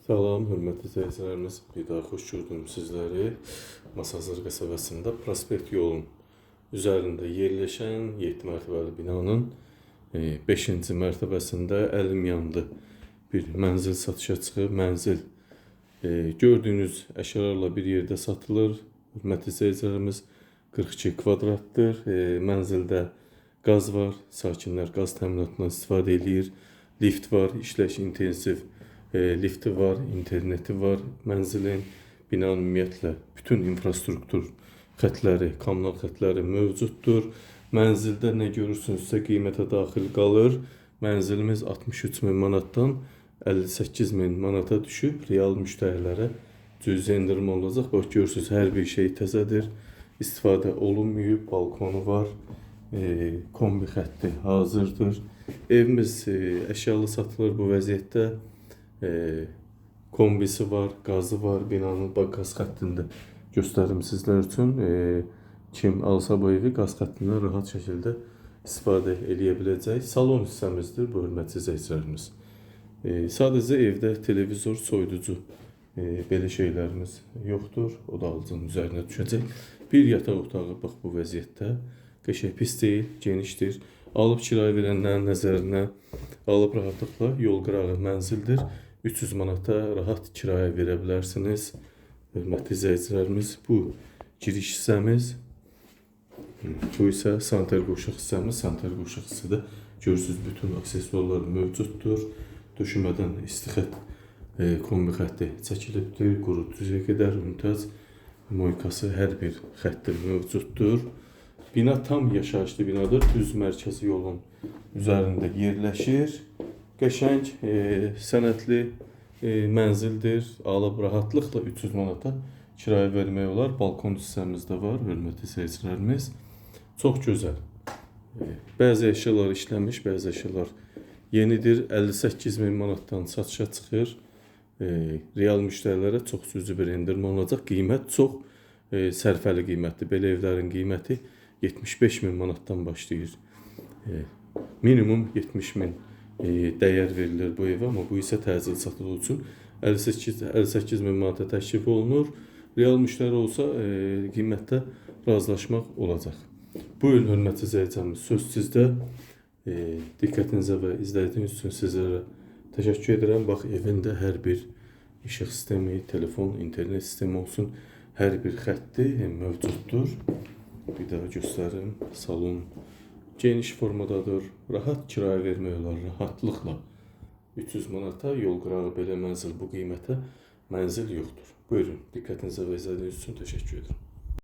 Salam, hörmətli izləyicilərimiz. Bir daha xoş gördüm sizləri. Masazır qəsəbəsində Prospekt yolun üzərində yerləşən 7 mərtəbəli binanın 5-ci mərtəbəsində əlim yandı bir mənzil satışa çıxıb. Mənzil gördüyünüz əşyalarla bir yerdə satılır. Hörmətli izləyicilərimiz, 42 kvadratdır. Mənzildə qaz var. Sakinlər qaz təminatından istifadə eləyir. Lift var, işləş intensiv lifti var, interneti var. Mənzilin, binanın ümumiyyətlə bütün infrastruktur xətləri, kommunal xətləri mövcuddur. Mənzildə nə görürsünüzsə qiymətə daxil qalır. Mənzilimiz 63 min manatdan 58 min manata düşüb. Real müştərilərə cüzi endirim olacaq. Bax, görürsünüz, hər bir şey təzədir. İstifadə olunmayıb, balkonu var, kombi xətti hazırdır. Evimiz əşyalı satılır bu vəziyyətdə. Kombisi var, qazı var, binanın bax qaz xəttində göstərim sizlər üçün. Kim alsa bu evi qaz xəttindən rahat şəkildə istifadə eləyə biləcək. Salon hissəmizdir bu, hörmətli izləyicilərimiz. Sadəcə evdə televizor, soyuducu belə şeylərimiz yoxdur. O da alıcının üzərinə düşəcək. Bir yataq otağı bax bu vəziyyətdə. Qəşəng pis deyil, genişdir. Alıb kirayə verənlərin nəzərinə alıb rahatlıqla yol qırağı mənzildir. 300 manata rahat kirayə verə bilərsiniz. Hörmətli izləyicilərimiz, bu giriş hissəmiz. Bu isə sanitar qovşaq hissəmiz. Sanitar qovşaq hissədə görürsünüz, bütün aksesuarlar mövcuddur. Döşəmədən isti xətt, kombi xətti çəkilibdir. Quruducuya qədər mümtaz moykası hər bir xətti mövcuddur. Bina tam yaşayışlı binadır. Düz mərkəzi yolun üzərində yerləşir. Qəşəng, sənətli mənzildir. Alıb rahatlıqla 300 manata kirayə vermək olar. Balkon hissəmiz də var, hörmətli seyircilərimiz. Çox gözəl. Bəzi əşyalar işlənmiş, bəzi əşyalar yenidir. 58 min manatdan satışa çıxır. Real müştərilərə çox cüzi bir endirim olacaq. Qiymət çox sərfəli qiymətdir. Belə evlərin qiyməti 75 min manatdan başlayır. Minimum 70 min dəyər verilir bu evə, amma bu isə təcil satıldığı üçün 58 min manata təklif olunur. Real müştəri olsa qiymətdə razılaşmaq olacaq. Buyurun, hörmətli izləyicilərimiz, söz sizdə. Diqqətinizə və izlədiyiniz üçün sizlərə təşəkkür edirəm. Bax, evində hər bir işıq sistemi, telefon, internet sistemi olsun, hər bir xətti mövcuddur. Bir daha göstərim. Salon geniş formadadır. Rahat kirayə vermək olar, rahatlıqla. 300 manata yol qırağı belə mənzil, bu qiymətə mənzil yoxdur. Buyurun, diqqətinizə və izlədiyiniz üçün təşəkkür edirəm.